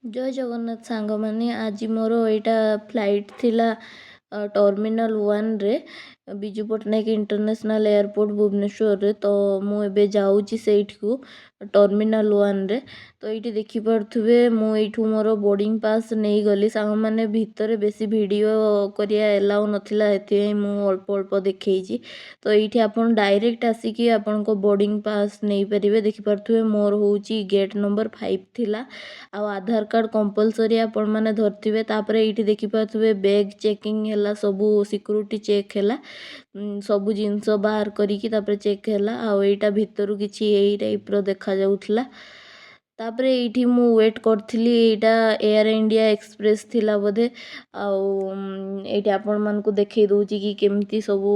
ଜୟ ଜଗନ୍ନାଥ ସାଙ୍ଗମାନେ, ଆଜି ମୋର ଏଇଟା ଫ୍ଲାଇଟ୍ ଥିଲା ଟର୍ମିନାଲ୍ 1ରେ, ବିଜୁ ପଟ୍ଟନାୟକ ଇଣ୍ଟରନ୍ୟାସନାଲ୍ ଏୟାରପୋର୍ଟ ଭୁବନେଶ୍ୱରରେ। ତ ମୁଁ ଏବେ ଯାଉଛି ସେଇଠିକୁ, ଟର୍ମିନାଲ୍ 1ରେ। ତ ଏଇଠି ଦେଖିପାରୁଥିବେ, ମୁଁ ଏଇଠୁ ମୋର ବୋର୍ଡ଼ିଂ ପାସ୍ ନେଇଗଲି। ସାଙ୍ଗମାନେ, ଭିତରେ ବେଶୀ ଭିଡ଼ିଓ କରିବା ଏଲାଉ ନଥିଲା, ସେଥିପାଇଁ ମୁଁ ଅଳ୍ପ ଅଳ୍ପ ଦେଖେଇଛି। ତ ଏଇଠି ଆପଣ ଡାଇରେକ୍ଟ ଆସିକି ଆପଣଙ୍କ ବୋର୍ଡ଼ିଂ ପାସ୍ ନେଇପାରିବେ। ଦେଖିପାରୁଥିବେ, ମୋର ହେଉଛି ଗେଟ୍ ନମ୍ବର 5 ଥିଲା। ଆଉ ଆଧାର କାର୍ଡ଼ କମ୍ପଲସରି ଆପଣମାନେ ଧରିଥିବେ। ତାପରେ ଏଇଠି ଦେଖିପାରୁଥିବେ, ବ୍ୟାଗ୍ ଚେକିଂ ହେଲା, ସବୁ ସିକ୍ୟୁରିଟି ଚେକ୍ ହେଲା, ସବୁ ଜିନିଷ ବାହାର କରିକି ତାପରେ ଚେକ୍ ହେଲା। ଆଉ ଏଇଟା ଭିତରୁ କିଛି ଏଇ ଟାଇପ୍ର ଦେଖାଯାଉଥିଲା। ତାପରେ ଏଇଠି ମୁଁ ୱେଟ୍ କରିଥିଲି। ଏଇଟା ଏୟାର ଇଣ୍ଡିଆ ଏକ୍ସପ୍ରେସ୍ ଥିଲା ବୋଧେ। ଆଉ ଏଇଠି ଆପଣମାନଙ୍କୁ ଦେଖେଇ ଦେଉଛି କି କେମିତି ସବୁ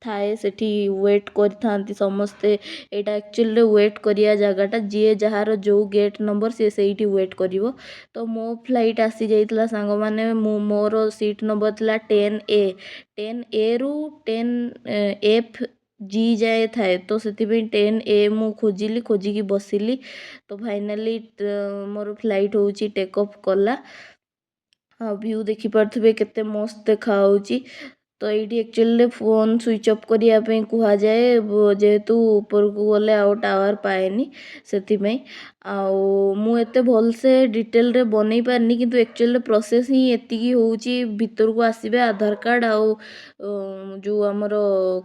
ଥାଏ, ସେଠି ୱେଟ୍ କରିଥାନ୍ତି ସମସ୍ତେ। ଏଇଟା ଆକ୍ଚୁଆଲିରେ ୱେଟ୍ କରିବା ଜାଗାଟା। ଯିଏ ଯାହାର ଯେଉଁ ଗେଟ୍ ନମ୍ବର, ସିଏ ସେଇଠି ୱେଟ୍ କରିବ। ତ ମୋ ଫ୍ଲାଇଟ୍ ଆସିଯାଇଥିଲା ସାଙ୍ଗମାନେ। ମୁଁ ମୋର ସିଟ୍ ନମ୍ବର ଥିଲା 10A। 10Aରୁ 10FG ଯାଏ ଥାଏ, ତ ସେଥିପାଇଁ 10A ମୁଁ ଖୋଜିଲି, ଖୋଜିକି ବସିଲି। ତ ଫାଇନାଲି ମୋର ଫ୍ଲାଇଟ୍ ହେଉଛି ଟେକ୍ ଅଫ୍ କଲା। ଆଉ ଭ୍ୟୁ ଦେଖିପାରୁଥିବେ, କେତେ ମସ୍ତ ଦେଖାହେଉଛି। ତ ଏଇଠି ଆକ୍ଚୁଆଲିରେ ଫୋନ୍ ସୁଇଚ୍ ଅଫ୍ କରିବା ପାଇଁ କୁହାଯାଏ, ଯେହେତୁ ଉପରକୁ ଗଲେ ଆଉ ଟାୱାର ପାଏନି, ସେଥିପାଇଁ। ଆଉ ମୁଁ ଏତେ ଭଲସେ ଡିଟେଲରେ ବନେଇ ପାରିନି, କିନ୍ତୁ ଆକ୍ଚୁଆଲିରେ ପ୍ରୋସେସ୍ ହିଁ ଏତିକି ହେଉଛି। ଭିତରକୁ ଆସିବେ, ଆଧାର କାର୍ଡ଼ ଆଉ ଯେଉଁ ଆମର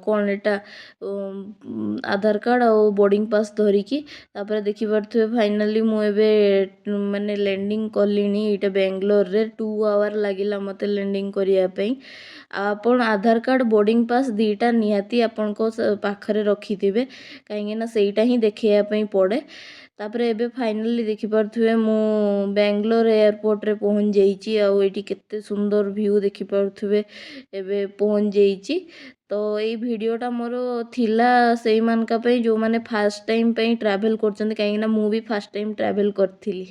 କ'ଣ ଏଇଟା, ଆଧାର କାର୍ଡ଼ ଆଉ ବୋର୍ଡ଼ିଂ ପାସ୍ ଧରିକି। ତାପରେ ଦେଖିପାରୁଥିବେ, ଫାଇନାଲି ମୁଁ ଏବେ ମାନେ ଲ୍ୟାଣ୍ଡିଂ କଲିଣି। ଏଇଟା ବାଙ୍ଗାଲୋରରେ 2 ଆୱାର ଲାଗିଲା ମୋତେ ଲ୍ୟାଣ୍ଡିଂ କରିବା ପାଇଁ। ଆଉ ଆପଣ ଆଧାର କାର୍ଡ଼, ବୋର୍ଡ଼ିଂ ପାସ୍ ଦୁଇଟା ନିହାତି ଆପଣଙ୍କ ପାଖରେ ରଖିଥିବେ, କାହିଁକିନା ସେଇଟା ହିଁ ଦେଖେଇବା ପାଇଁ ପଡ଼େ। ତାପରେ ଏବେ ଫାଇନାଲି ଦେଖିପାରୁଥିବେ, ମୁଁ ବାଙ୍ଗାଲୋର ଏୟାରପୋର୍ଟରେ ପହଞ୍ଚି ଯାଇଛି। ଆଉ ଏଇଠି କେତେ ସୁନ୍ଦର ଭ୍ୟୁ ଦେଖିପାରୁଥିବେ, ଏବେ ପହଞ୍ଚି ଯାଇଛି। ତ ଏଇ ଭିଡ଼ିଓଟା ମୋର ଥିଲା ସେଇମାନଙ୍କ ପାଇଁ ଯେଉଁମାନେ ଫାର୍ଷ୍ଟ ଟାଇମ୍ ପାଇଁ ଟ୍ରାଭେଲ୍ କରୁଛନ୍ତି, କାହିଁକିନା ମୁଁ ବି ଫାର୍ଷ୍ଟ ଟାଇମ୍ ଟ୍ରାଭେଲ୍ କରିଥିଲି।